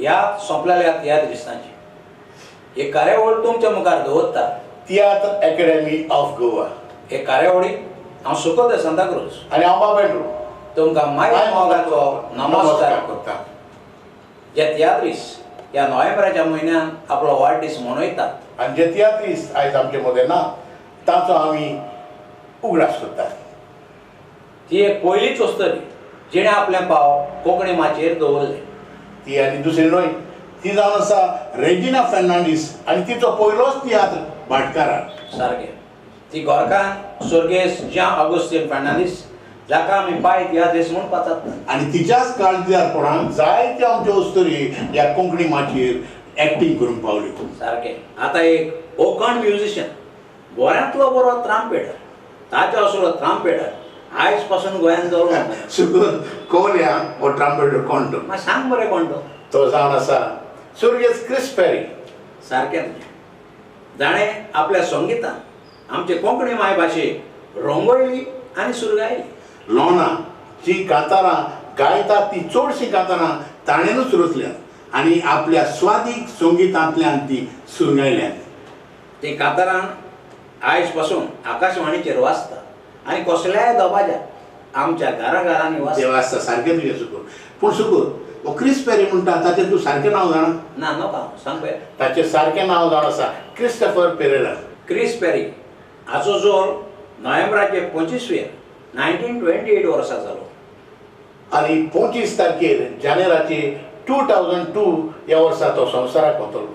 ह्या सोंपलेल्या तियात्रिस्तांची. ही कार्यावळ तुमच्या मुखार दवरता तियात्र अकॅडमी ऑफ गोवा. हे कार्यावळीक हांव सुखोदय सांताक्रूज आनी हांव बाब एंड्रू तुमकां माय मोगाचो नमस्कार करता. जे तियात्रिस ह्या नोव्हेंबराच्या म्हयन्यान आपलो वाडदीस मनयतात आनी जे तियात्रिस आयज आमचे मदें ना ताचो आमी उगडास करतात. ती एक पयलीच वस्तरी जिणें आपलें पाव कोंकणी माचयेर दवरलें. ती आनी दुसरी न्हय, ती जावन आसा रेजिना फेर्नांडीस आनी तिचो पयलोच तियात्र भाटकारा. सारकें. ती गोरखान स्वर्गेस्त ज्यां ऑगस्टीन फेर्नांडीस जाका आमी पाय तियात्रिस म्हूण पाचारतात. आनी तिच्याच काळजारपणान जायत्यो आमच्यो अस्तुरी ह्या कोंकणी माचयेर एक्टींग करूंक पावल्यो. सारकें. आतां एक कोंकण म्युजिशियन, बऱ्यांतलो बरो त्रामपेडर, ताचो असलो त्रामपेडर आयज पासून गोंयांत जालो ना. सुगूर कोवल्या हो ट्राम्पेटर कोण तो? मागीर सांग बरें कोण तो? तो जावन आसा स्वर्गेस्त क्रिस पेरी. सारकें तुजें. जाणें आपल्या संगितान आमचे कोंकणी मायभाशेक रंगयली आनी सुरगायली. लोना जी कांतारां गायतात ती चडशीं कांतारां ताणेनूच रचल्यात आनी आपल्या स्वादीक संगितांतल्यान ती सुरगायल्यात. ती कांतारां आयज पासून आकाशवाणीचेर वाजता आनी कसल्याय दबाज्यार आमच्या घरा घरांनी ते वाजता. वाजता. सारकें तुजें सुकूर. पूण सुकूर, हो क्रिस पेरी म्हणटा ताचें तूं सारकें नांव जाणा? ना, नाका सांग पळय. ताचें सारकें नांव जावन आसा क्रिस्टफर पेरेरा. क्रिस पेरी हाचो जोर नोव्हेंबराचे 25वेर 1928 वर्सा जालो. आनी 25 तारखेर जानेराचे 2002 ह्या वर्सा तो संवसाराक वतलो.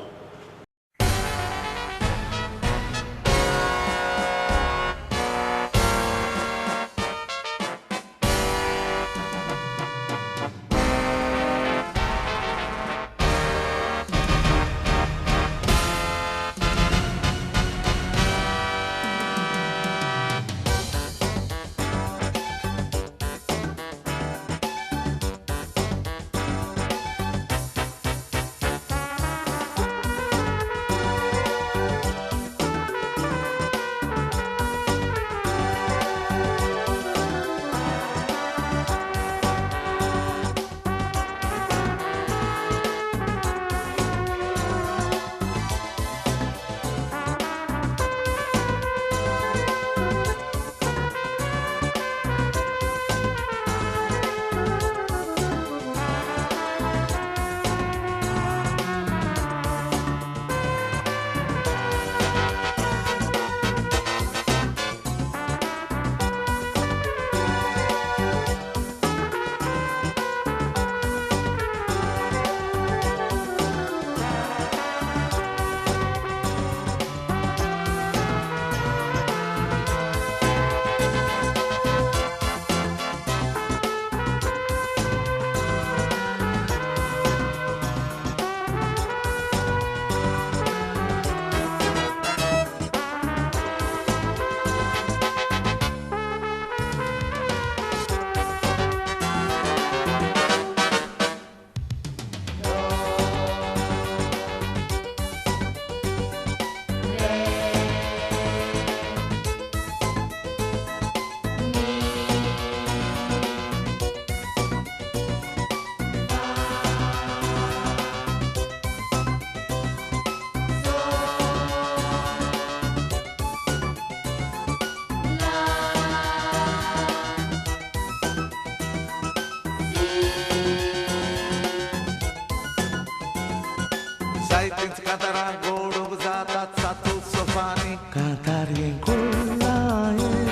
जायतींच कांतारां गोडूंक जातात सातू सोफांनी. कांतारयें कोल्लायें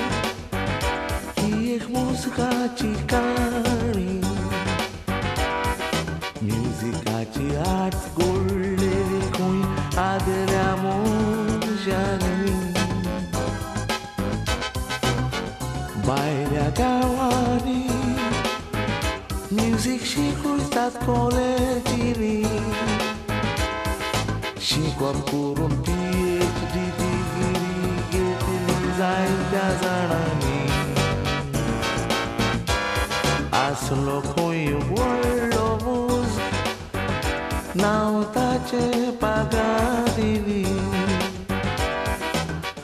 ही एक मुजकाची काणी, म्युजिकाची आर्ट गोडलेली खंय आदल्या मनशांनी. भायल्या गांवांनी म्युजीक शिकयतात कॉलेजींनी, शिकप करून PhD degree घेतली जायत्या जाणांनी. आसलो खंय व्हडलो मूज नांव ताचें पागादिनी.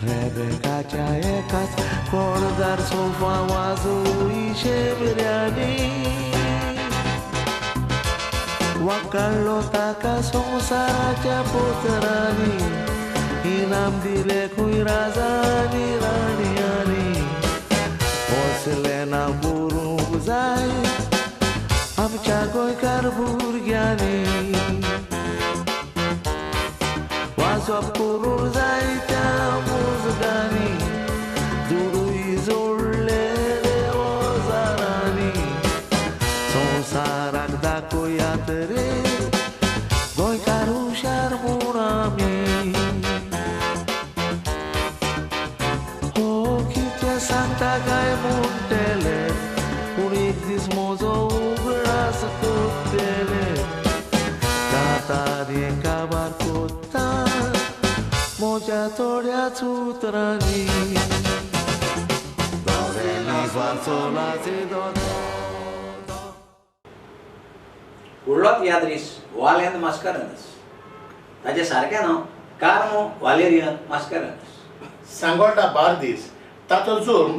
रेबेकाच्या एकाच कोणदार सोफा वाजोवपी शेबऱ्यांनी. वाकाडलो ताका संवसाराच्या पोतरांनी, इनाम दिले खंय राजांनी राणयांनी. वसलें ना बरोवंक जाय आमच्या गोंयकार भुरग्यांनी, वाजप करूंक जाय त्या मुजगांनी, दुडूय जोडले रे वजारांनी. संवसाराक दाखोवयात रे गोंयकार हुशार म्हूण आमी. हो कितें सांगता काय म्हणटले, पूण एक दीस म्हजो उगडास करतले. दातार काबार कोत्ता म्हज्या थोड्याच उतरांनी. फुडलो तियात्रीस वालेन मास्कारेन्हस. ताचें सारकें नांव कार्मो वालेरियन मास्कारेन्हस. सांगोल्डा बार्दीस. ताचो जल्म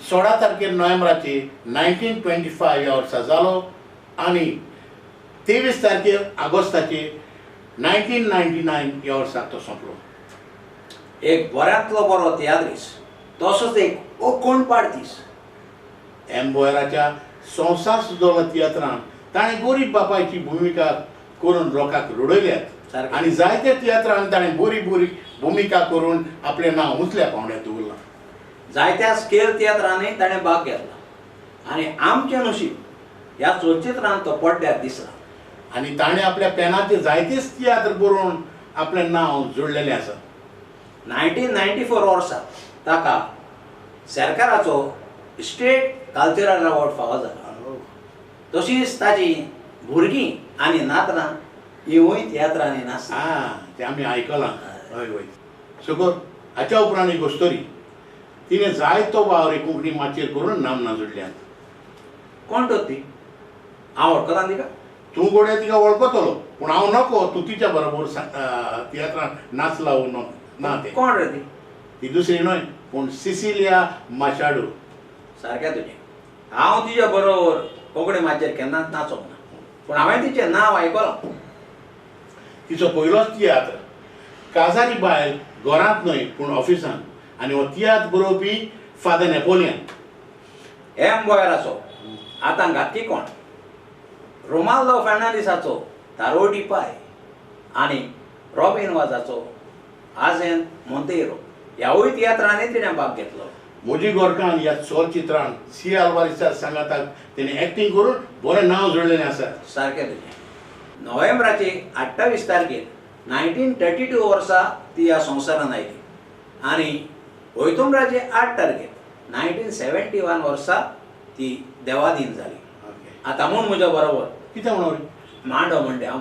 16 तारखेर नोव्हेंबराची 1925 ह्या वर्सा जालो आनी 23 तारखेर ऑगस्टाची 1999 ह्या वर्सा तो सोंपलो. एक बऱ्यांतलो बरो तियात्रीस, तसोच एक ओकोण पाडतीस. एम बोयराच्या संवसार सुदोला तियात्रान ताणें गोरीब बापायची भुमिका करून लोकांक रडयल्यात आनी जायते तियात्रान ताणें बरी बरी भुमिका करून आपलें नांव उंचल्या पावंड्यार दवरलां. जायत्या स्केल तियात्रांनी ताणें भाग घेतला आनी आमचें नशीब ह्या चलचित्रान तो पड्ड्यार दिसला. आनी ताणें आपल्या पेनाचे जायतेच तियात्र बरोवन आपलें नांव जोडलेलें आसा. 1994 वर्सा ताका सरकाराचो स्टेट कल्चरल अवॉर्ड फावो जाला. तशीच ताची भुरगीं आनी नातरां हिवूय तियात्रांनी नाचता. तें आमी आयकलां. हय हय सुकोर. हाच्या उपरांत एक अस्तोरी, तिणें जायतो वावर कोंकणी माचयेर करून नामना जोडल्यात. कोण तर ती? हांव वळखता तिका. तूं गोडे तिका वळखतलो, पूण हांव नको. तूं तिच्या बरोबर तियात्रान नाचला ना तें. कोण रे ती? ती दुसरी न्हय पूण सिसिलिया माशाडो. सारकें तुजें. हांव तिच्या बरोबर कोंकणी माचयेर केन्नाच नाचोंक ना, पूण हांवें तिचें नांव आयकलां. तिचो पयलोच तियात्र काजारी बायल घरांत न्हय पूण ऑफिसान, आनी हो तियात्र बरोवपी फादर नेपोलियन. एम बोयराचो आतां घातकी कोण, रोमाल्दो फेर्नांडीसाचो तारोटी पाय आनी रॉबीन वाजाचो आजेन मोंतेiro ह्यावूय तियात्रांनी तिणें भाग घेतलो. म्हजी गोरकान ह्या चलचित्रान सी आल्वारीसा सांगाताक तिणें एक्टींग करून बरें नांव जोडलेलें आसा. सारकें तुजें. नोव्हेंबराचे 28 तारखेर 1932 वर्सा ती ह्या संवसारांत आयली आनी वैतुंबराचे 8 तारखेर 1971 वर्सा ती देवाधीन जाली. आतां म्हूण म्हज्या बरोबर कितें म्हणून मांडो म्हणटे हांव.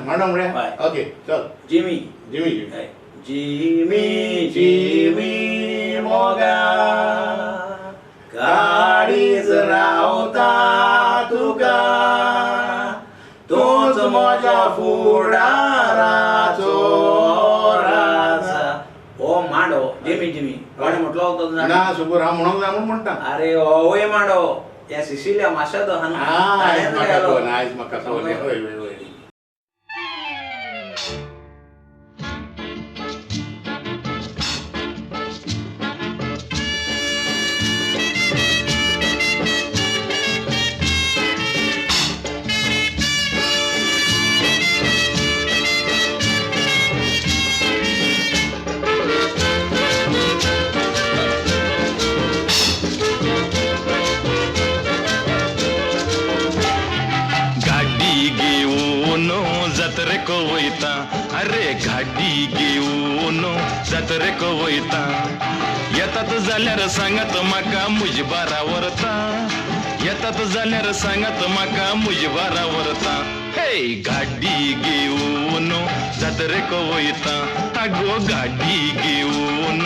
मांडो म्हणटा. ओके चल. जिमी जिमी जिमी जिमी मोगा काळीज रावता तुका, तूंच म्हज्या फुडाराचो राजा. हो मांडो जिमी जिमी कोणें म्हटलो तो ना सुबोर हांव म्हणूंक जाय म्हूण म्हणटा. अरे होवूय मांडो त्या सिसिलिया माशादो आहा न्हू. आयज म्हाका कळ्ळें. हय हय हय. अरे गाडी घेऊन जात्रेक वयता, येतात जाल्यार सांगात म्हाका म्हजे बारा व्हरता, येतात जाल्यार सांगात म्हाका म्हजे बारा व्हरता. हे गाडी घेऊन जात्रेक वयता, आगो गाडी घेऊन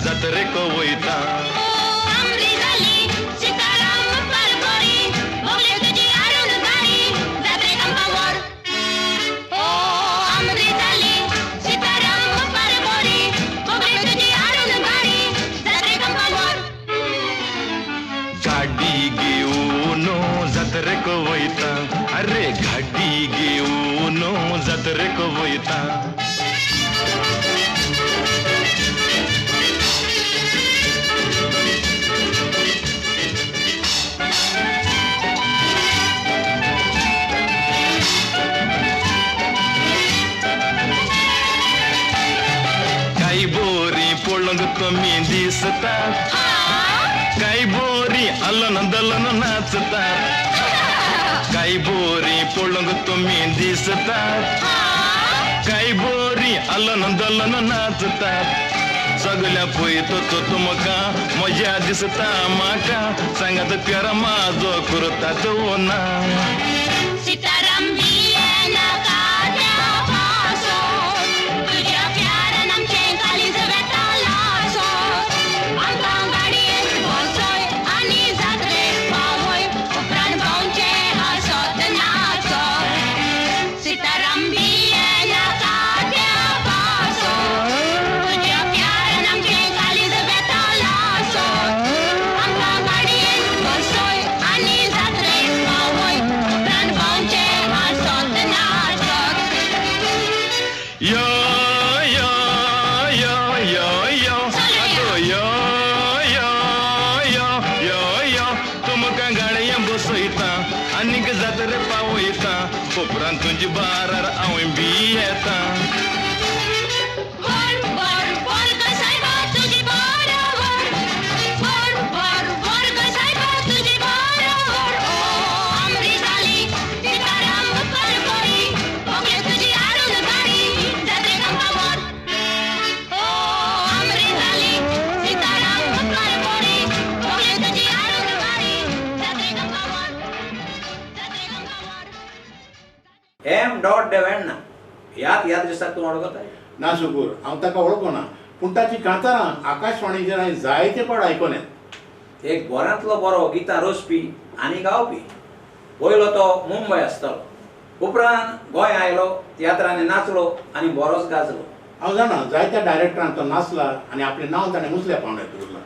जात्रेक वयता. अरे गाडी गाडी घेवन जात्रेक वयता. काय बोरी पळोवंक तुमी दिसतात, काय बोरी अलन दलन नाचतात, काय बोरी पळोवंक तुमी दिसतात, काय बोरी अलन दलन नाचतात. सगल्या पळयतो तो तुमकां मजा दिसता म्हाका, सांगात प्यारा म्हाजो करतात वो ना. सीताराम भियेनाका त्या पासो, तुज्या प्यारान आमचें काळीज वेता लासो. आमकां गाडयेन बसय आनी जात्रेक पावय, उपरांत भोंवचें हांसत नाचत. सीताराम भियेनाका त्या पासो, तुज्या प्यारान आमचें काळीज वेता लासो. आमकां गाडयेन बसय आनी जात्रेक पावय, उपरांत भोंवचें हांसत नाचत. यो यो यो यो यो आगो यो यो यो यो यो तुमकां गाडयेन बसयता आनीक जात्रे पावयता, उपरांत तुजी बारार हांव बी येता. वर वर वर ग सायबा तुजी बरोबर, वर वर वर ग सायबा तुजी बरोबर. ओ आमरी जाली सीताराम करपरी, भोगले तुजी हाडून गाडी जात्रेक आमकां व्हर. ओ आमरी जाली सीताराम करपरी, भोगले तुजी हाडून गाडी जात्रेक आमकां व्हर, जात्रेक आमकां व्हर. एम डॉट डेव्हेण्णा ह्या तियात्रिस्ताक तूं वळखताय? ना सुकूर, हांव ताका वळखना, पूण ताची कांतारां आकाशवाणीचेर हांवें जायते फावट आयकल्यात. एक बऱ्यांतलो बरो गितां रचपी आनी गावपी. पयलो तो मुंबय आसतालो, उपरांत गोंय आयलो, तियात्रांनी नाचलो आनी बरोच गाजलो. हांव जाणा जायत्या डायरेक्टरान तो नाचला आनी आपलें नांव ताणें उंचल्या पावंड्यार दवरलां.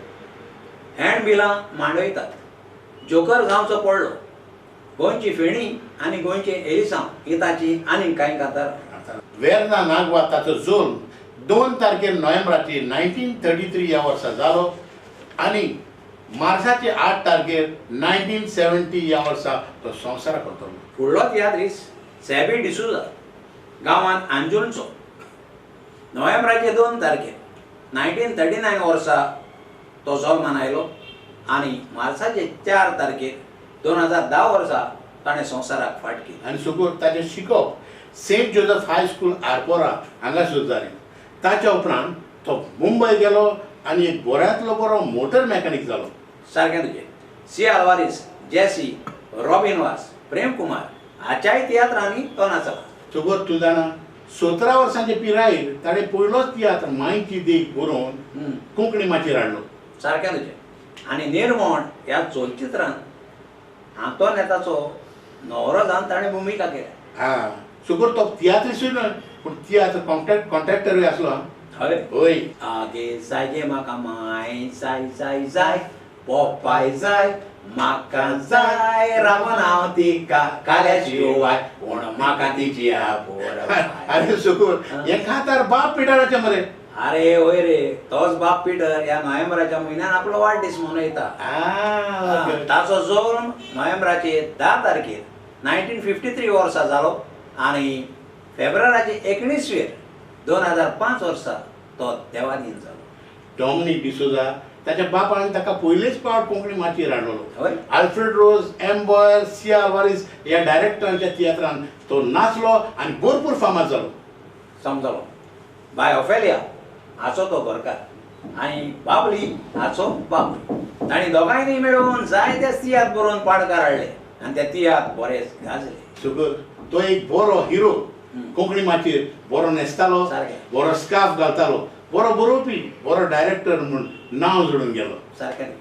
हँड बिलां मांडयतात, जोकर जावचो पडलो, गोंयची फेणी आनी गोंयचें एलिसांव ही ताची आनीक कांय कांतारां. वेर्ना नागवा ताचो जल्म 2 तारखेर नोव्हेंबराची 1933 ह्या वर्सा जालो आनी मार्चाचे 8 तारखेर 1970 ह्या वर्सा तो संवसाराक वतलो. फुडलो तियात्रीस सॅबी डिसुजा, गांवांत अंजुणचो. नोव्हेंबराचे 2 तारखेर 1939 वर्सा तो जल्मान आयलो आनी मार्चाचे 4 तारखेर 2010 वर्सा ताणें संवसाराक फाट केली. आनी सुकूर ताचें शिकप सेंट जोजफ हायस्कूल आरपोरा हांगासर जालें. ताच्या उपरांत तो मुंबय गेलो आनी एक बऱ्यांतलो बरो मोटर मॅकॅनीक जालो. सारकें तुजें. सी आल्वारीस, जेसी, रॉबीन वास, प्रेम कुमार हाच्याय तियात्रांनी तो नाचला. सुकूर तूं जाणा 17 वर्सांचे पिरायेर ताणें पयलोच तियात्र मायची देख बरोवन कोंकणी माचयेर हाडलो. सारकें तुजें. आनी निर्मोण ह्या चलचित्रांत आंतोनेताचो न्हवरो जावन ताणें भुमिका केल्या. हां सुकूर तो तियात्रिसूय न्हय पूण तियात्र कॉन्ट्रॅक्टरूय आसलो. हय हय. आगे जाय गे म्हाका माय जाय जाय जाय पोपाय जाय म्हाका जाय रावन हांव तिका काल्या शिवाय पूण म्हाका तिची आवड. अरे सुकूर हें कांतार बाप पिटराचें मरे. अरे हय रे, तोच बाप पिटर ह्या नोव्हेंबराच्या म्हयन्यान आपलो वाडदीस मनयता. ताचो जल्म नोव्हेंबराचे 10 तारखेर 1953 वर्सा जालो आनी फेब्रुवाराचे 19 2005 वर्सा तो देवाधीन जालो. डॉमनीक डिसोजा ताच्या बापायन ताका पयलेच फावट कोंकणी माचयेर हाडलेलो. हय. आल्फ्रेड रोज, एम बॉयर, सी आल्वारीस ह्या डायरेक्टरांच्या तियात्रान तो नाचलो आनी भरपूर फामाद जालो. समजलो. बाय ओफेलिया हाचो तो घरकार आनी बाबली हाचो बापूय. तांणी दोगांयनी मेळून जायते तियात्र बरोवन पाडकार हाडले आनी ते तियात्र बरेच गाजले. सुकूर तो एक बरो हिरो, कोंकणी माचयेर बरो न्हेसतालो, बरो स्कार्फ घालतालो, बरो बरोवपी, बरो डायरेक्टर म्हूण नांव जोडून गेलो. सारकें.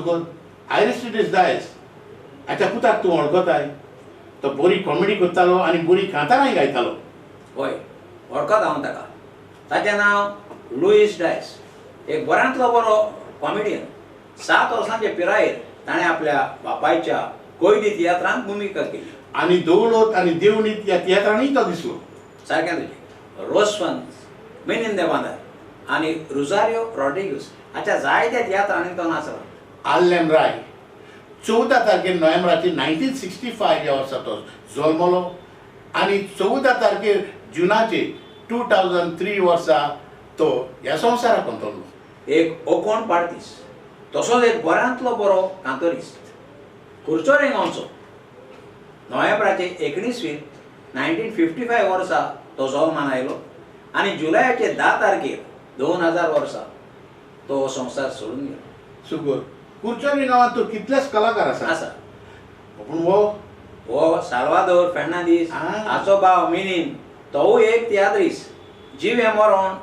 सुकोर आयरिस्टिडीस डायस हाच्या पुताक तूं वळखताय, तो बरी कॉमेडी करतालो आनी बरी कांतारांय गायतालो. हय, वळखता हांव ताका. ताचें नांव लुईस डायस, एक बऱ्यांतलो बरो कॉमेडियन. 7 वर्सांचे पिरायेर ताणें आपल्या बापायच्या कोयदी तियात्रांत भुमिका केली आनी दौलत आनी देवनीत ह्या तियात्रांनीय तो दिसलो. सारकें तुजें. रोसफन्स, मिनीन देवांदार आनी रुजारियो रॉड्रिगूस हाच्या जायत्या तियात्रांनी तो नाचलो. आल्लेम राय 14 तारखेर नोव्हेंबराचे 1965 ह्या वर्सा तो जल्मलो आनी 14 तारखेर जुनाचे 2003 वर्सा तो ह्या संवसाराक अंतरलो. एक ओकोण पार्तीस, तसोच एक बऱ्यांतलो बरो कांतोरिस्त, कुरचोरे गांवचो. नोव्हेंबराचे 19 1955 वर्सा तो जल्मान आयलो आनी जुलयाचे 10 तारखेर 2000 वर्सा तो संवसार सोडून गेलो. सुगोर कुरचोरी गांवांत तो कितलेच कलाकार आसा आसा, पूण हो हो साल्वादोर फेर्नांदीस हाचो भाव मिनीन तोवूय एक तियात्रीस. जिवे मरण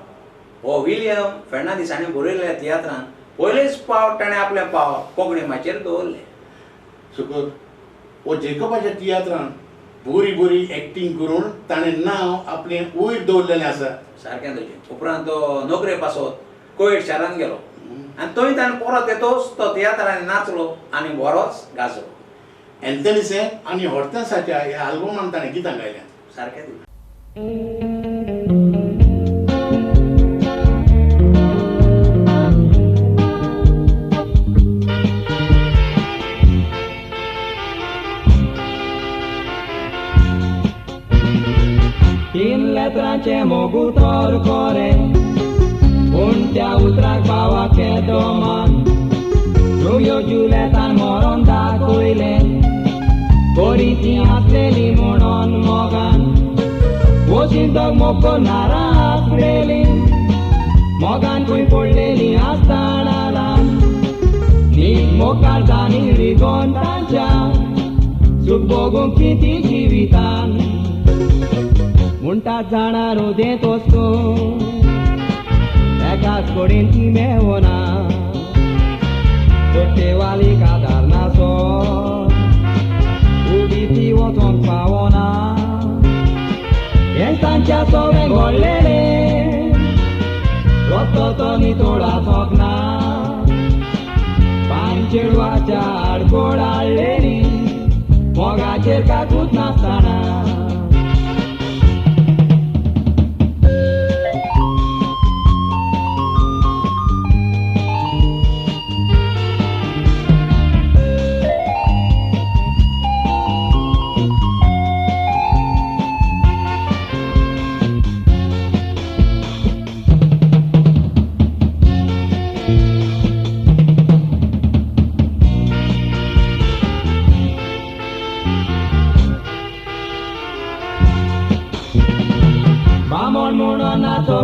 हो विलियम फेर्नांदीस हाणें बरयल्ल्या तियात्रान पयलेच पावट ताणें आपलें पाव कोंकणी माचयेर दवरलें. सुकोर हो जेकबाच्या तियात्रान बरी बरी एक्टींग करून ताणें नांव आपलें वयर दवरलेलें आसा. सारकें तुजें. उपरांत तो नोकरे पासत कोयट शारांत गेलो आनी थंय ताणें परत येतोच तो तियात्रांनी नाचलो आनी बरोच गाजलो. एंथनी सेन आनी हॉर्टन्साच्या ह्या आल्बमान ताणें गितां गायल्यात. सारकें तुजें. तीन लेत्रांचे मोग उतर खरें, पूण त्या उतराक भावाक केदो मान. रोमियो जुलियेतान मरोन दाखयलें, बरी ती आसलेली म्हणून मोगान. वशीन तो मोग नारा आसलेली, मोगान खंय पडलेली आसतना ल्हान. न्हीद मोगार जाणी रिगोन तांच्या, सूख भोगूंक कितें जिवितान. म्हणटा जाणा रोदेंत वस्तू एकाच कडेन ती मेवना, चोट्टेवालीक आदार नासो उबी ती वचोंक पावना. हें तांच्या सगळें घडलेलें, रस्तो तो नितळ आसोंक ना. पान चेडवाच्या आडकोड हाडलेली, मोगाचेर काकूत नासतना.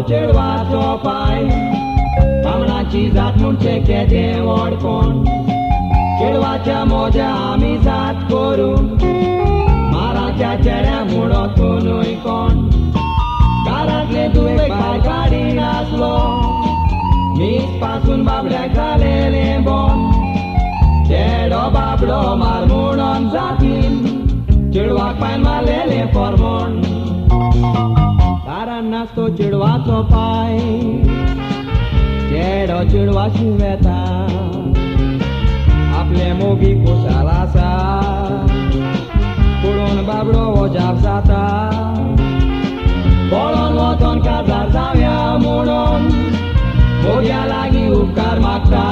चेडवाचो पाय बामणाची जात म्हणचे केदें व्हडपण. चेडवाच्या मोज्या आमी जात करूं, माराच्या चेड्या म्हणत न्हय कोण. घरांतले तुवें भायर काडिनासलो, मीस पासून बाबड्याक जालेलें बोन. चेडो बाबडो मार म्हणून जातीन, चेडवाक पायन मारलेलें फॉर्मोण. दारान नासतो चेडवाचो पाय, चेडो चेडवाशी वेता. आपले मोगी खुशाल आसा, पळोवन बाबडो वजाप जाता. पळोवन वचोन काजार जावया म्हणून मोग्या लागीं उपकार मागता.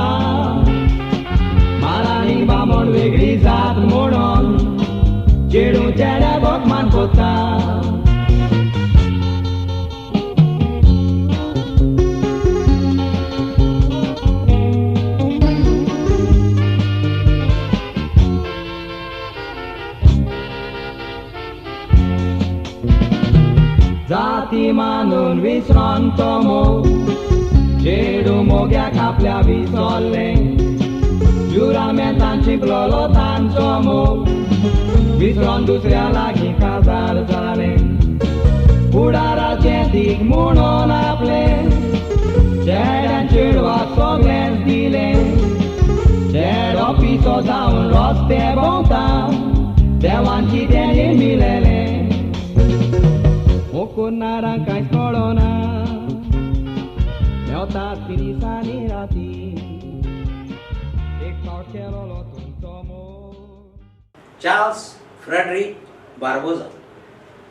माराणी बामण वेगळी जात म्हणून चेडूं चेड्या बोकमान कोत्ता. जाती मानून विसरोन तो मोग, चेडूं मोग्याक आपल्या विसरलें. जुरामेंतान शिकलोलो तांचो मोग, विसरोन दुसऱ्या लागीं काजार जालें. फुडाराचें दीग म्हणून आपलें चेड्यान चेडवाक सगळेंच दिलें. चेडो पिसो जावन रस्ते भोंवता देवान कितें निर्मिलेलें मुकुनारांक कांयच कळना मेवतात ती दिसांनी राती एक फावट केलोलो तुमचो मोग. चार्ल्स फ्रेडरीक बार्बोजा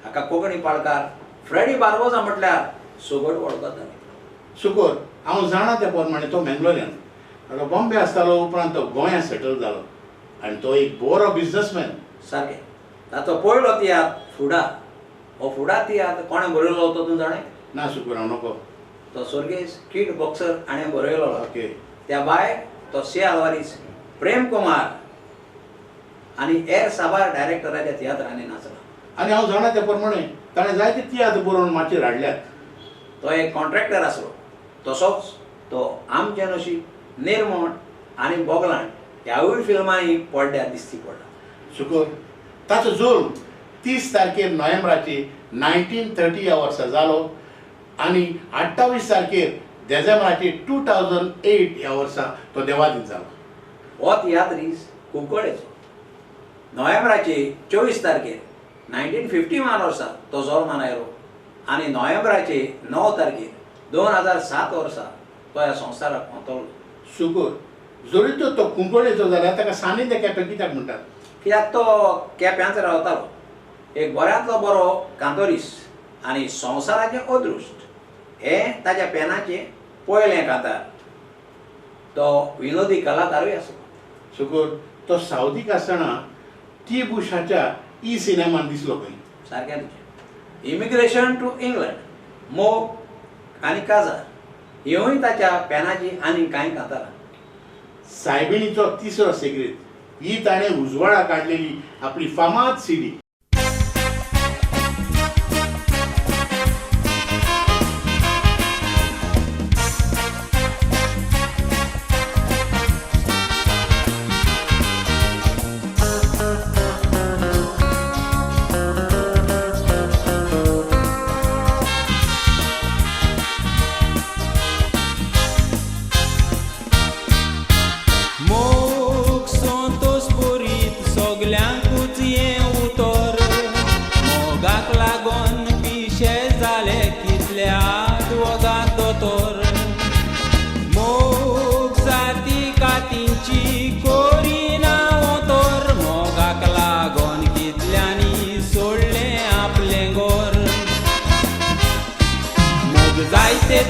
हाका कोंकणी पाळकार फ्रेडी बार्बोजा म्हटल्यार सोगट वळखताले. सुकोर हांव जाणा त्या प्रमाणे तो मेंगलोरियन, तो बॉम्बे आसतालो, उपरांत तो गोंया सेटल जालो आनी तो एक बरो बिजनसमॅन. सारकें. ताचो पयलो तियात्र फुडा. हो फुडा तियात्र कोणें बरयलो तो तूं जाणें? ना सुकोर, हांव नको. तो स्वर्गेस किड बॉक्सर हाणें बरयलो. ओके. त्या भायर तो सी आल्वारीस, प्रेम कुमार आनी हेर साबार डायरेक्टराच्या तियात्रांनी नाचला. आनी हांव जाणा त्या प्रमाणे ताणें जायते तियात्र बरोवन माचयेर हाडल्यात. तो एक कॉन्ट्रॅक्टर आसलो, तसोच तो आमचें नशीब, निर्मोण आनी बोगलांट ह्यावूय फिल्मांनी पडद्यार दिश्टी पडला. सुकोर ताचो जल्म 30 तारखेर नोव्हेंबराची 1930 ह्या वर्सा जालो आनी 28 तारखेर देझेंबराची 2008 ह्या वर्सा तो देवादीन जालो. हो तियात्रीस कुंकळेचो. नोव्हेंबराचे 24 तारखेर 1951 वर्सा तो जल्मान आयलो आनी नोव्हेंबराचे 9 तारखेर 2007 वर्सा तो ह्या संवसाराक अंतरलो. सुकोर जरी तो कुंकळेचो जाल्यार ताका सानी दे केपें कित्याक म्हणटात? कित्याक तो केप्यांच रावतालो. एक बऱ्यांतलो बरो कांतोरीस आनी संवसाराचें अदृश्ट हें ताच्या पेनाचें पयलें कांतार. तो विनोदी कलाकारूय आसलो. सुकोर तो सावदीक आसतना टी बुशाच्या ई सिनेमान दिसलो खंय. सारकें तुजें. इमिग्रेशन टू इंग्लंड, मोग आनी काजार ह्योय ताच्या पेनाची आनी कांय कांतारां. सायबिणीचो तिसरो सेग्रेत ही ताणें उजवाडा काडलेली आपली फामाद सीडी.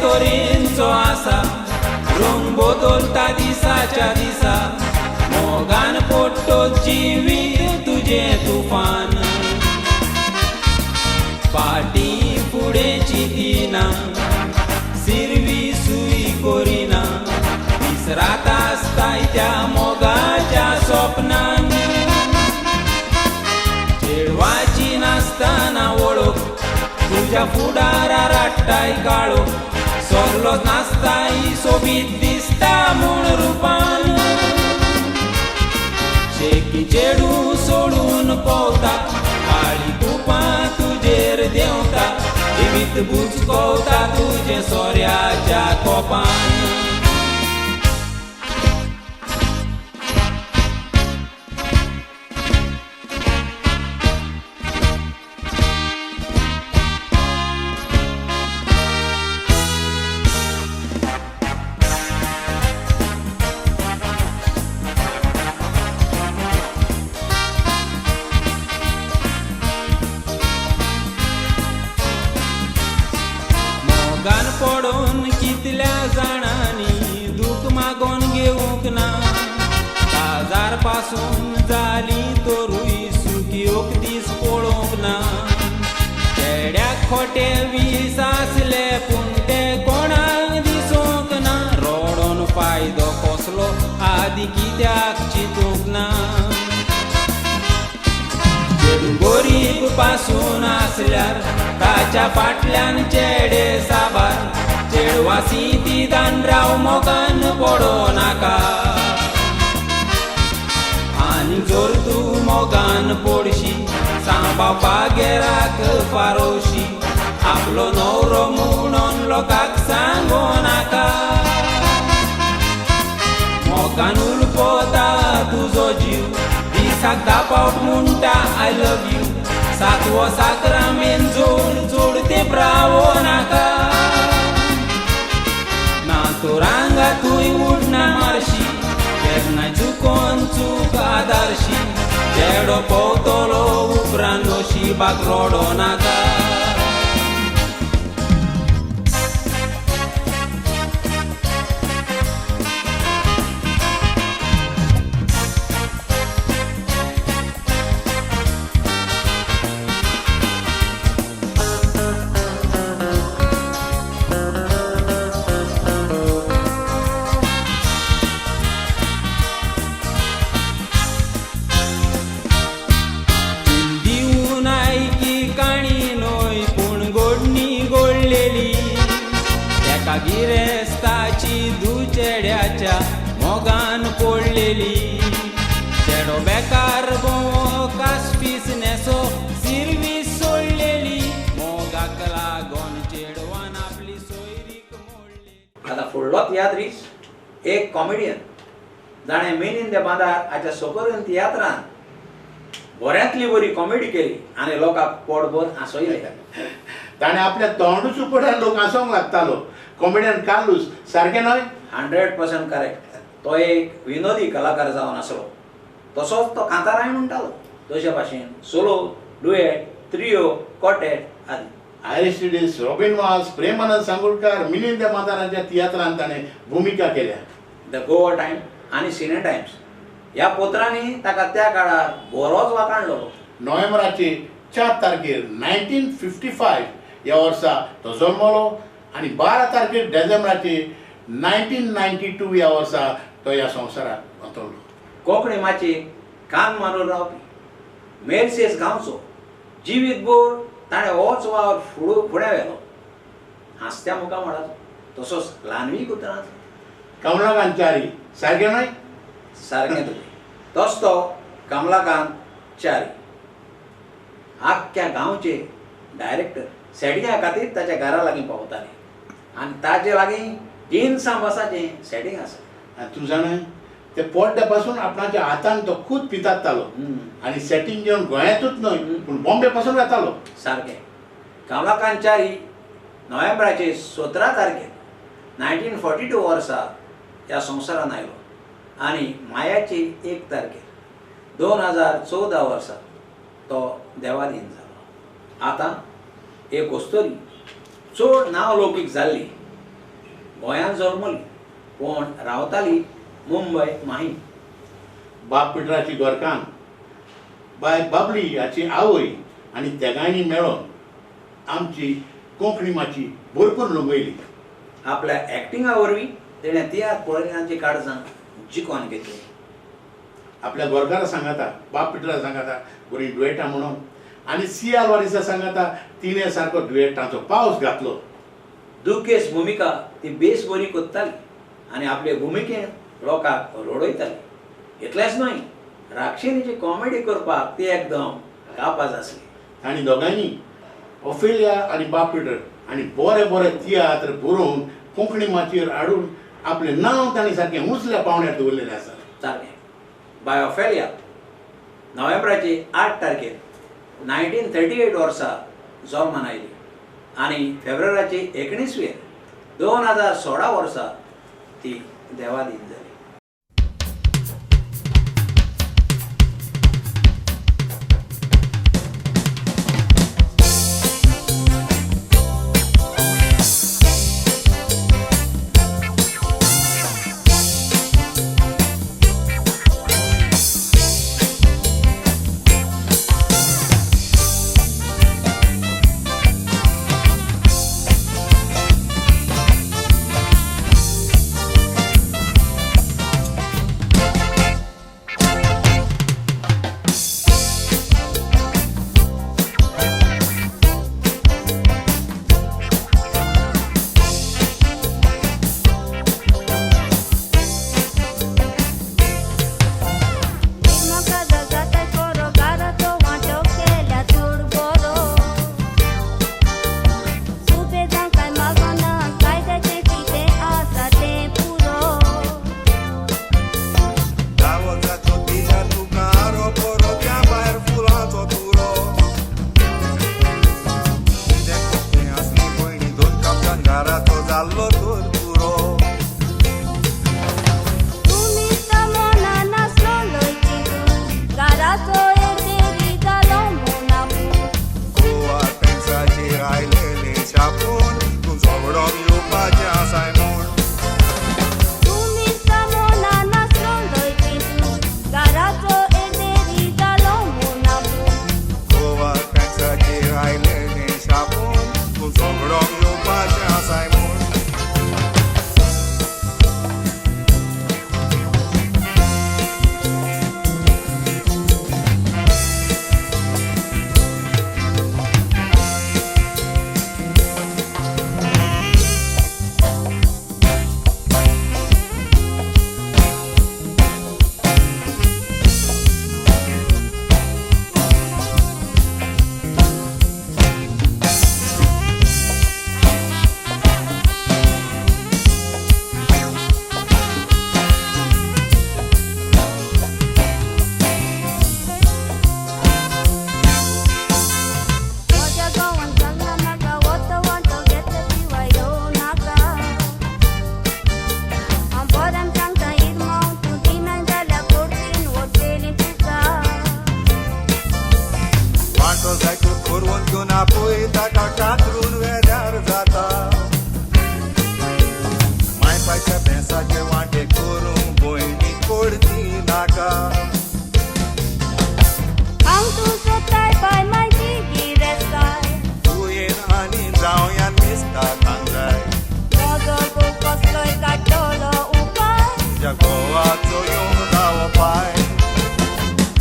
तोरेंचो आसा रंग बदलता दिसाच्या दिसा मोगान पोट्टो जिवीत तुजें तुफान फाटी फुडें चिंतिना सिरवीसूय करिना दीस रात आसताय त्या मोगाच्या सपनान चेडवाची नासतना वळख तुज्या फुडारा राट्टाय काळो सगलो नासताय सोबीत दिसता म्हूण रुपान शेकी चेडूं सोडून पोवता काळी कुपां तुजेर देंवता जिवीत बुचकवता तुजें सोऱ्याच्या कोपान. पडून कितल्या जाणांनी दूख मागोन घेवंक ना काजार पासून जाली तरूय सुखयोक दीस पळोवंक ना चेड्याक खोटे वीस आसले पूण ते कोणाक दिसूंक ना रडोन फायदो कसलो आदी कित्याक चिंतूंक ना गरीब पासून आसल्यार ताच्या फाटल्यान चेडे साबार चेडवासी ती दानराव मोगान पडो नाका आनी जर तूं मोगान पडशी सांबावपा गेराक फारोशी आपलो न्हवरो म्हणून लोकांक सांगो नाका मोगान उलपता जीव दिसाक 10 पावट म्हणटा I love you सातवो साक्रामेन जोड जोड ते ब्रावो नाका ना तो रांगा तूं उडना मारशी केन्नाय चुकोन चूक आदारशी चेडो पोवतलो उपरांत नशिबाक रोडो नाका. गिरेस्ताची दुचेड्याच्या मोगान पडलेली चेडो बेकार भोंवो कासपीस नेसो सिरवीस सोडलेली मोगाक लागोन चेडवान आपली सोयरीक मोडली. आतां फुडलो तियात्रीस एक कॉमेडियन जाणें मेनीन दे बांदार हाच्या सोकोरीन तियात्रान बऱ्यांतली बरी कॉमेडी केली आनी लोकांक पोटभर हांसयले. ताणें आपल्या तोंडूच उपड्यान लोक हांसोंक लागतालो. कॉमेडियन कार्लूस सारकें न्हय? 100% करेक्ट. तो एक विनोदी कलाकार जावन आसलो तसोच तो कांताराय म्हणटालो तशे भाशेन सोलो, डुएट, त्रियो, कॉटेट आदी. आरिस्टिडीस, रॉबिन वास, प्रेमानंद सांगोडकार, मिलिंद मातारांच्या तियात्रांत ताणें भुमिका केल्या. The Goa टायम आनी सिने टायम्स ह्या पत्रांनी ताका त्या काळार बरोच वाखाणलो. नोव्हेंबराचे 4 तारखेर 1955 ह्या वर्सा तो जल्मलो आनी 12 तारखेर डिसेंबराचे 1992 ह्या वर्सा तो ह्या संवसाराक अंतरलो. कोंकणी माचयेक कान मारून रावपी मेरसेस गांवचो जिवीतभर ताणें होच वावर फुडें व्हेलो. हांसत्या मुखामळाचो तसोच ल्हानवीक उतरांचो. कमलाकांत च्यारी सारकें न्हय? सारकें तुजें. तोच तो कमलाकांत च्यारी आख्ख्या गांवचे डायरेक्टर सेटिंगा खातीर ताच्या घरा लागीं पावताले आनी ताजे लागीं जिनसां बसाचें सेटींग आसा. आनी तूं जाणा ते पोड्ड्या पासून आपणाच्या हातान तो खूद पितातालो आनी सेटींग घेवन गोंयांतूच न्हय पूण बॉम्बे पासून वेतालो. सारकें. कमलाकांत च्यारी नोव्हेंबराचे 17 तारखेर 1942 वर्सा ह्या संवसारान आयलो आनी मायाचे 1 तारखेर 2014 वर्सा तो देवाधीन जालो. आतां एक अस्तोरी चड नांवलौकीक जाल्ली, गोंयांत जल्मली पूण रावताली मुंबय माहीम. बाप पिटराची घरकान्न बाय बाबली हाची आवय आनी तेगांयनी मेळोन आमची कोंकणी माची भरपूर लंगयली. आपल्या एक्टिंगा वरवीं तेणें तियात्र पळयल्यांची काळजां जिखोन घेतली. आपल्या गोरकारा सांगाता, बाप पिटरा सांगाता बरी डुएटां म्हणून आनी सी आल्वारीसा सांगाता तिणें सारको डुएटांचो पावस घातलो. दुखेस भुमिका ती बेस बरी कोत्ताली आनी आपले भुमिकेन लोकांक रडयताली. इतलेंच न्हय, राक्षिणीची कॉमेडी करपाक ती एकदम कापाज आसली. आनी दोगांयनी ओफेलिया आनी बाप पिटर आनी बरे बरे तियात्र बरोवन कोंकणी माचयेर हाडून आपलें नांव तांणी सारकें उंचल्या पावंड्यार दवरलेलें आसा. सारकें. बाय ओफेलिया नोव्हेंबराचे 8 तारखेर 1938 वर्सा जल्मान आयली आनी फेब्रुवारीचे 19 2016 वर्सा ती देवाधीन जाली. नापय ताका कातरून वेल्यार जाता मायपाच्या बेंसाचे वांटे करूं भयणी कोडती नाका हांव तूं सोदताय बाय म्हाजी गिरेस्ताय तुवें आनी जावया मिस्ता खांगाय म्हजो घोव कसलोय काडटलो उपाय तुज्या घोवाचो येवंक जावो पाय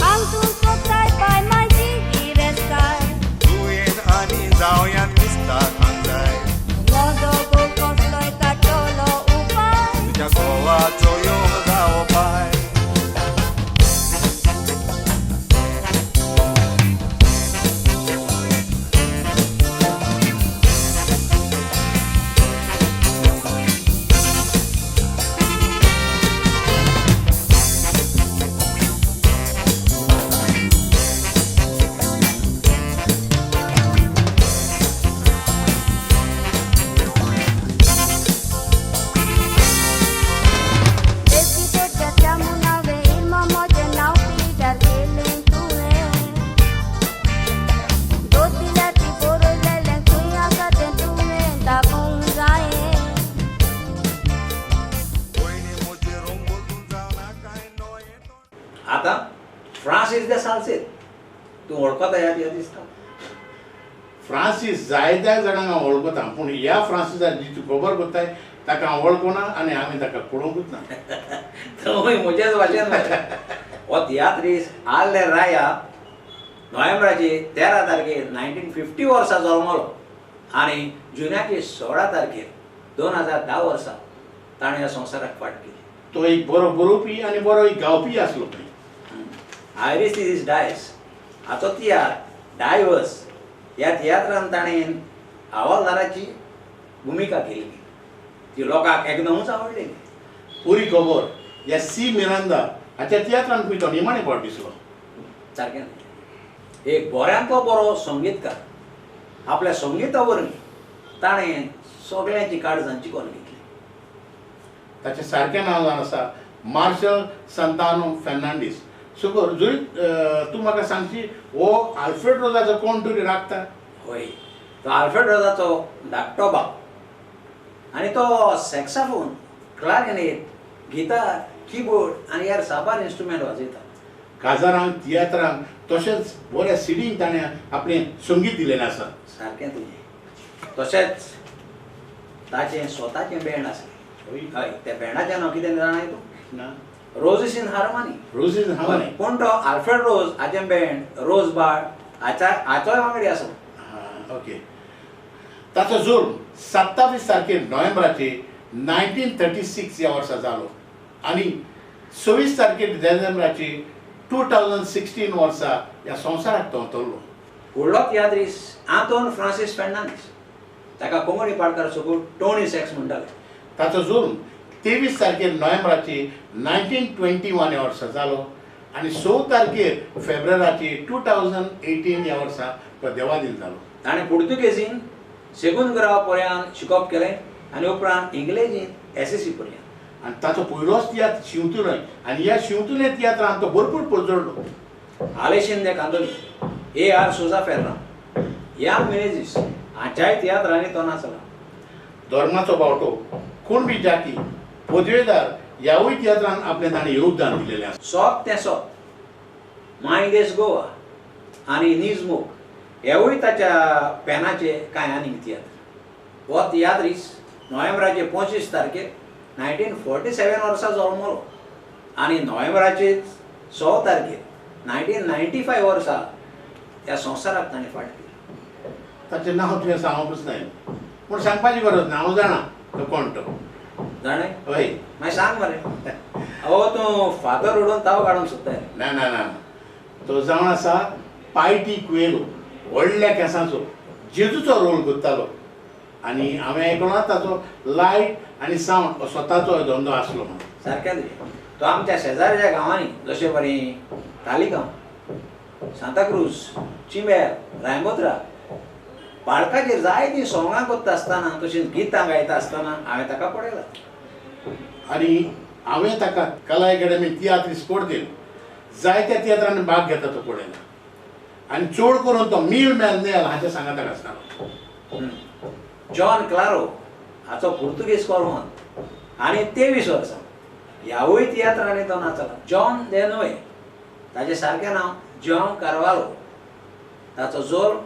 हांव तूं सोदताय बाय म्हाजी गिरेस्ताय तुवें आनी जावया मिस्ता खांगाय म्हजो घोव कसलोय काडटलो उपाय तुज्या घोवाचो येवंक जावो पाय बेसी पोट्याच्या मुनावे इल्म म्हजें नांव पिड्यार केलें तुवें दोत दिल्यार ती बरयलेलें खंय आसा तें तुवें दाखोवंक जायें भयणी म्हजी रंगोतून जावना काय न्हय आतां फ्रांसीस दे सालसेत तूं वळखता ह्या तिया दिसता. फ्रांसीस जायत्या जाणांक हांव वळखता पूण ह्या फ्रांसिसाक जी तूं खबर करताय ताका हांव वळखना आनी हांवें ताका पळोवंकूच ना. तूं म्हजेच भाशेन हो तियात्रीस आर्ले राया नोव्हेंबराची 13 तारखेर 1950 वर्सा जल्मलो आनी जुनाची 16 तारखेर 2010 वर्सा ताणें ह्या संवसाराक फाट केली. तो एक बरो बरोवपी आनी बरो एक गावपी आसलो खंय. आयरीस is Dias हाचो तियात्र डायवर्स ह्या तियात्रान ताणें हवालदाराची भुमिका केल्ली ती लोकांक एकदमूच आवडलेली. पुरी खबर ह्या सी मिरांदा हाच्या तियात्रान खंय तो निमाणे फावट दिसलो. सारकें एक बऱ्यांतलो बरो संगीतकार आपल्या संगीता वरवीं ताणें सगळ्यांची काळजां जिखून घेतली. ताचें सारकें नांव जावन आसा मार्शल सांतानो फेर्नांडीस. सुकोर जरी तूं म्हाका सांगशी हो आल्फ्रेड रोजाचो कोण तरी राखता. हय, तो आल्फ्रेड रोजाचो धाकटो बाप आनी तो सॅक्साफोन, क्लारिनेट, गितार, किबोर्ड आनी हेर साबार इन्स्ट्रुमेंट वाजयता. काजारांक, तियात्रांक तशेंच बऱ्या सिडींक ताणें आपलें संगीत दिलेलें आसा. सारकें तुजें. तशेंच ताचें स्वताचें बँड आसलें. हय, त्या बँडाचें नांव कितें जाणाय तूं? ना. Roses in harmony. Roses in harmony. पूण तो आल्फ्रेड रोज हाचें बँड रोज बाळ हाचोय वांगडी आसलो. ओके. ताचो जल्म 27 तारखेर नोव्हेंबराचे 1936 ह्या वर्सा जालो आनी 26 तारखेर डिसेंबराचे 2016 वर्सा ह्या संवसाराक तो अंतरलो. फुडलो तियात्रीस आंतोन फ्रांसीस फेर्नांडीस ताका कोंकणी पाडकार सकून टोनी सॅक्स म्हणटाले. ताचो जल्म 23 तारखेर नोव्हेंबराचे 1921 ह्या वर्सा जालो आनी 6 तारखेर फेब्रुवाराचे 2018 ह्या वर्सा तो देवादीन जालो. ताणें पुर्तुगेजीन सेगुंद ग्राव पर्यंत शिकप केलें आनी उपरांत इंग्लेजीन SSC पर्यंत. आनी ताचो पयलोच तियात्र शिंवतुले आनी ह्या शिंवतुले तियात्रान तो भरपूर परजळ्ळो. आलेशीन दे Candolim, A.R. Souza Ferrao, young Menezes हाच्याय तियात्रांनी तो नाचला. धर्माचो बावटो, कुणबी जाती, पदवेदार ह्यावूय तियात्रान आपलें ताणें योगदान दिलेलें आसा. सोप तें सोप, माय देश गोवा आनी निजमूक हेवूय ताच्या पेनाचे कांय आनीक तियात्र. हो तियात्रीस नोव्हेंबराचे 25 तारखेर 1947 वर्सा जल्मलो आनी नोव्हेंबराचे 6 तारखेर 1995 वर्सा ह्या संवसाराक ताणें फाट केली. ताचें नांव तुवें सांगपूच नाय पूण सांगपाची गरज ना, हांव जाणा तो कोण तो. जाणें? हय. मागीर सांग मरे. अहो तूं फातर उडोवन ताव काडूंक सोदताय. ना ना ना, तो जावन आसा पायटी कुयेलो, व्हडल्या केंसांचो जेजूचो रोल करतालो आनी हांवें आयकलां ताचो लायट आनी सावंड स्वताचो धंदो आसलो म्हणून. सारकें तुजें. तो आमच्या शेजारच्या गांवांनी जशे बरी तालिगांव, सांताक्रूज, चिंबेर, रायमोत्रा पाडकाचेर जायतीं सोंगां करता आसतना तशींच गितां गायता आसतना हांवें ताका पळयला. आनी हांवें ताका कला एकाडमी तियात्र स्पर्धेन जायत्या तियात्रांनी भाग घेता तो पळयला. आनी चड करून तो मील मेल नेल हाच्या सांगाताक आसतालो. जॉन क्लारो हाचो पुर्तुगीज कोलवान आनी 23 वर्सां ह्यावूय तियात्रांनी तो नाचला. जॉन देनोय ताचें सारकें नांव जॉन कार्वालो. ताचो जल्म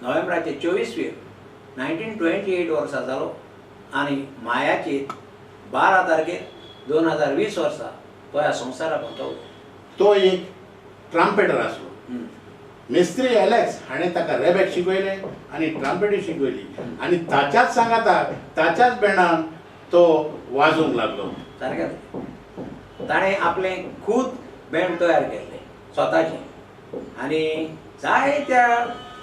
नोव्हेंबराचे 24 1928 वर्सा जालो आनी मायाची 12 तारखेर 2020 वर्सा तो ह्या संवसाराक अंतरलो. तो एक ट्राम्पेटर आसलो. मिस्त्री एलेक्स हाणें ताका रेबेक शिकयलें आनी ट्राम्पेटूय शिकयली आनी ताच्याच सांगाताक ताच्याच बँडान तो वाजोवंक लागलो. सारकें ताणें आपलें खूद बँड तयार केल्लें स्वताचें आनी जायत्या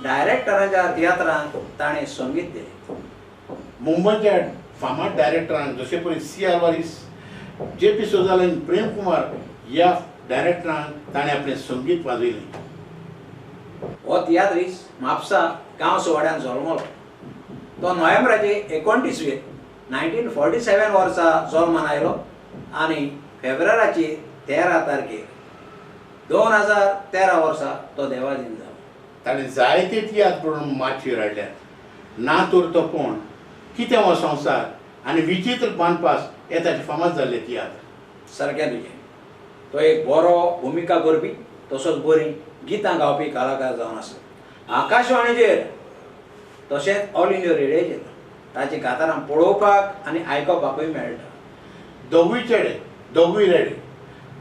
डायरेक्टरांच्या तियात्रांक ताणें संगीत दिलें. मुंबयच्या फामाद डायरेक्टरांक जशे परी सी आल्वारीस, जे पी सोजाल आनी प्रेम कुमार ह्या डायरेक्टरांक ताणें आपलें संगीत वाजयलें. हो तियात्रीस म्हापसा गांव सुवाड्यान जल्मलो. तो नोव्हेंबराचे 29 1947 वर्सा जल्मान आयलो आनी फेब्रुवाराची 13 तारखेर 2013 वर्सा तो देवाधीन जालो. ताणें जायते तियात्र बरोवन माचयेर हाडल्यात. ना तर तो कोण, कितें हो संवसार आनी विचित्र बांदपास हे ताचे फामाद जाल्ले तियात्र. सारकें तुजें. तो एक बरो भुमिका करपी तसोच बरी गितां गावपी कलाकार जावन आसा. आकाशवाणीचेर तशेंच ऑल इंडिया रेडियोचेर ताचीं कातारां पळोवपाक आनी आयकोपाकूय मेळटा. दोगूय चेडे दोगूय रेडे,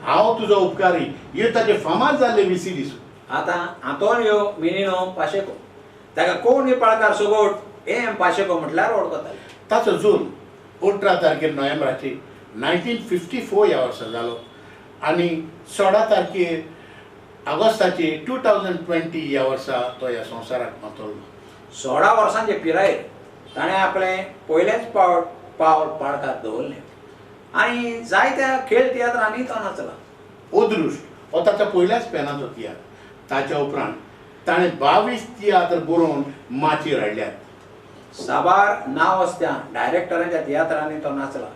हांव तुजो उपकारी ह्यो ताचे फामाद जाल्ले विसी दिसू. आतां आंतोनियो मिनिनो पाशेको ताका कोंकणी पाळकार सोगोट एम पाशेको म्हटल्यार वळखताले. ताचो जल्म 18 तारखेर नोव्हेंबराचे 1954 ह्या वर्सा जालो आनी 16 तारखेर ऑगस्टाचे 2020 ह्या वर्सा तो ह्या संवसाराक अंतरलो. 16 वर्सांचे पिरायेर ताणें आपलें पयलेंच पावल पाडकार दवरलें आनी जायत्या खेळ तियात्रांनी तो नाचला. अदृश्ट हो ताच्या पयल्याच पेनाचो तियात्र. ताच्या उपरांत ताणें 22 तियात्र बरोवन माचयेर हाडल्यात. साबार नांव आसत्या डायरेक्टरांच्या तियात्रांनी तो नाचला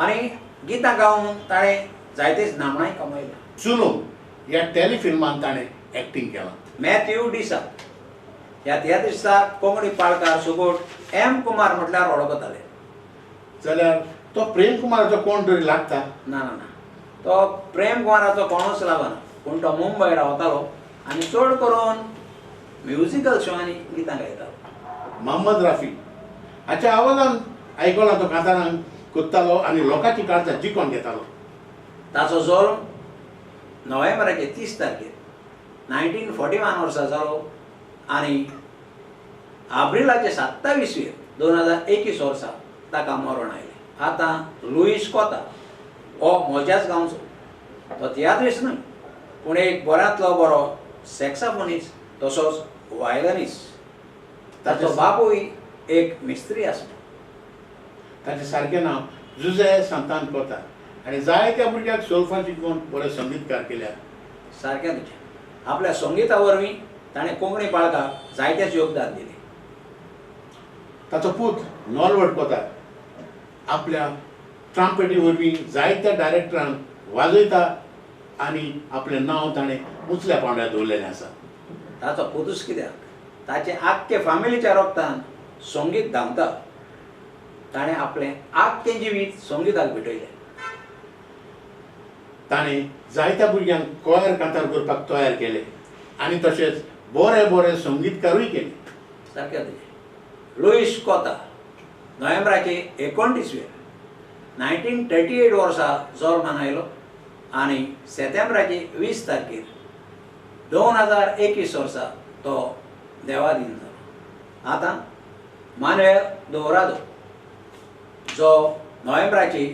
आनी गितां गावन ताणें जायतीच नामनाय कमयल्या. जुलूम ह्या टेलिफिल्मान ताणें एक्टींग केलां. मॅथ्यू डिसा ह्या तियात्रिस्ताक कोंकणी पाळकार सुगोट एम कुमार म्हटल्यार वळखताले. जाल्यार तो प्रेम कुमाराचो कोण तरी लागता? ना ना ना, तो प्रेम कुमाराचो कोणूच लागना, पूण तो मुंबय रावतालो आनी चड करून म्युजिकल शोआंनी गितां गायतालो. मोहम्मद राफी हाच्या आवाजान आयकला तो कांतारांक कोत्तालो आनी लोकांची काळजां जिखोन घेतालो. ताचो जल्म नोव्हेंबराचे 30 तारखेर 1941 वर्सा जालो आनी एप्रिलाचे 27 2021 वर्सा ताका मरण आयलें. आतां लुईस कोता हो म्हज्याच गांवचो. तो तियात्रीस न्हय पूण एक बऱ्यांतलो बरो सॅक्साफोनीस तसोच वायलनीस. ताचो बापूय एक मिस्त्री आसलो. ताचें सारकें नांव जुझे सांतान कोता आनी जायत्या भुरग्यांक सोल्फां शिकोवन बरे संगीतकार केल्यात. सारकें तुजें. आपल्या संगीता वरवीं ताणें कोंकणी पाळकाक जायतेच योगदान दिलें. ताचो पूत नॉलवट कोता आपल्या ट्राम्पेटी वरवीं जायत्या डायरेक्टरांक वाजयता आनी आपलें नांव ताणें उंचल्या पांवड्यार दवरलेलें आसा. ताचो पुतूच कित्याक, ताचे आख्खे फामिलीच्या रोगतान संगीत धांवता. ताणें आपलें आख्खें जिवीत संगीताक भेटयलें. ताणें जायत्या भुरग्यांक कोयर कांतार करपाक तयार केले आनी तशेंच बरे बरे संगीतकारूय केले. सारकें तुजें. लुईस कोता नोव्हेंबराचे 29 1938 वर्सा जल्मान आयलो आनी सेतेंब्राचे 20 तारखेर 2021 वर्सा तो देवाधीन जालो. आतां मानुएल दोरादो जो नोव्हेंबराची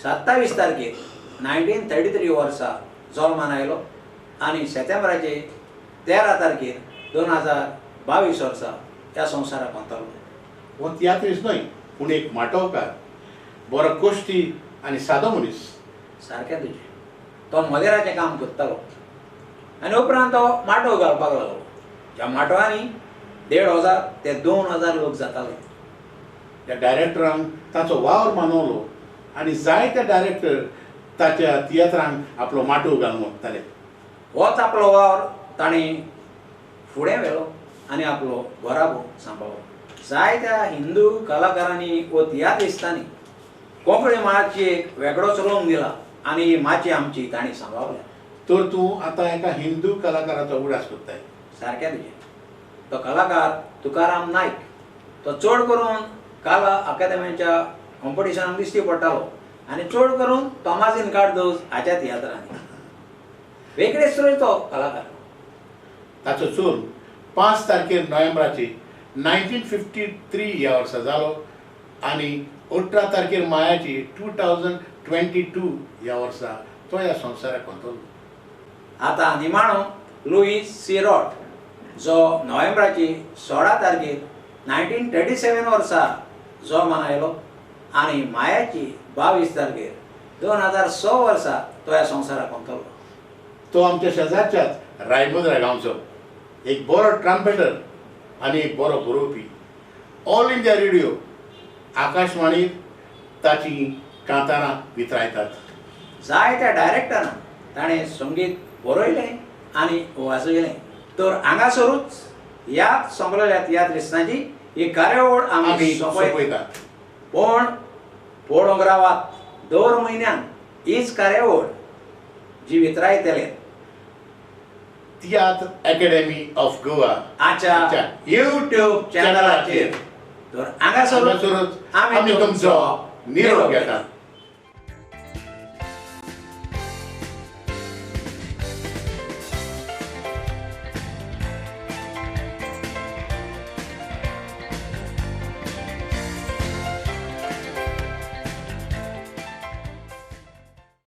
27 तारखेर 1933 वर्सा जल्मान आयलो आनी सेतेंब्राचे 13 तारखेर 2022 वर्सा ह्या संवसाराक अंतरलो. हो तियात्रीस न्हय पूण एक माटोवकार, बरो कोश्टी आनी सादो मनीस. सारकें तुजें. तो मदेराचें काम करतालो आनी उपरांत तो माटोव घालपाक लागलो. ज्या माटवांनी 1500 ते 2000 लोक जाताले. त्या डायरेक्टरान ताचो वावर मानवलो आनी जायते डायरेक्टर ताच्या तियात्रांक आपलो माटोव घालूंक वताले. होच आपलो वावर ताणें फुडें व्हेलो आनी आपलो घराबो सांबाळ्ळो. जायत्या हिंदू कलाकारांनी व तियात्रिस्तांनी कोंकणी माची एक वेगळोच रंग दिला आनी ही माची आमची तांणी सांबाळ्ळ्या. तर तूं आतां एका हिंदू कलाकाराचो उगडास करताय. सारकें तुजें. तो कलाकार तुकाराम नायक, तो चड करून कला अकादमीच्या कॉम्पिटिशनाक दिश्टी पडटालो आनी चड करून तोमाजीन कार्दोज हाच्या तियात्रांनी. वेगळेच तो कलाकार. ताचो जल्म 5 तारखेर नोव्हेंबराची 1953 ह्या वर्सा जालो आनी 18 तारखेर मायाची 2022 ह्या वर्सा तो ह्या संवसाराक अंतरलो. आतां निमाणो लुईस सिरॉट जो नोव्हेंबराची 16 तारखेर 1937 वर्सा जल्मान आयलो आनी मायाची 22 तारखेर 2006 वर्सा तो ह्या संवसाराक अंतरलो. तो आमच्या शेजारच्याच रायबंदरा गांवचो एक बरो ट्रम्पेटर आनी एक बरो बरोवपी. ऑल इंडिया रेडियो आकाशवाणीर ताची कांतारां वितरायतात. जायत्या डायरेक्टरान ताणें संगीत बरयलें आनी वाजयलें. तर हांगासरूच ह्या सोंपलेल्या तियात्रिस्तांची ही कार्यावळ आमी सोंपयतात. पूण पळोवंक रावात, दर म्हयन्यान हीच कार्यावळ जी वितरायतले तियात्र अकॅडमी ऑफ गोवा आच्या यूट्यूब चॅनलाचेर. तर हांगासरूच आमी तुमचो निरोप घेतात.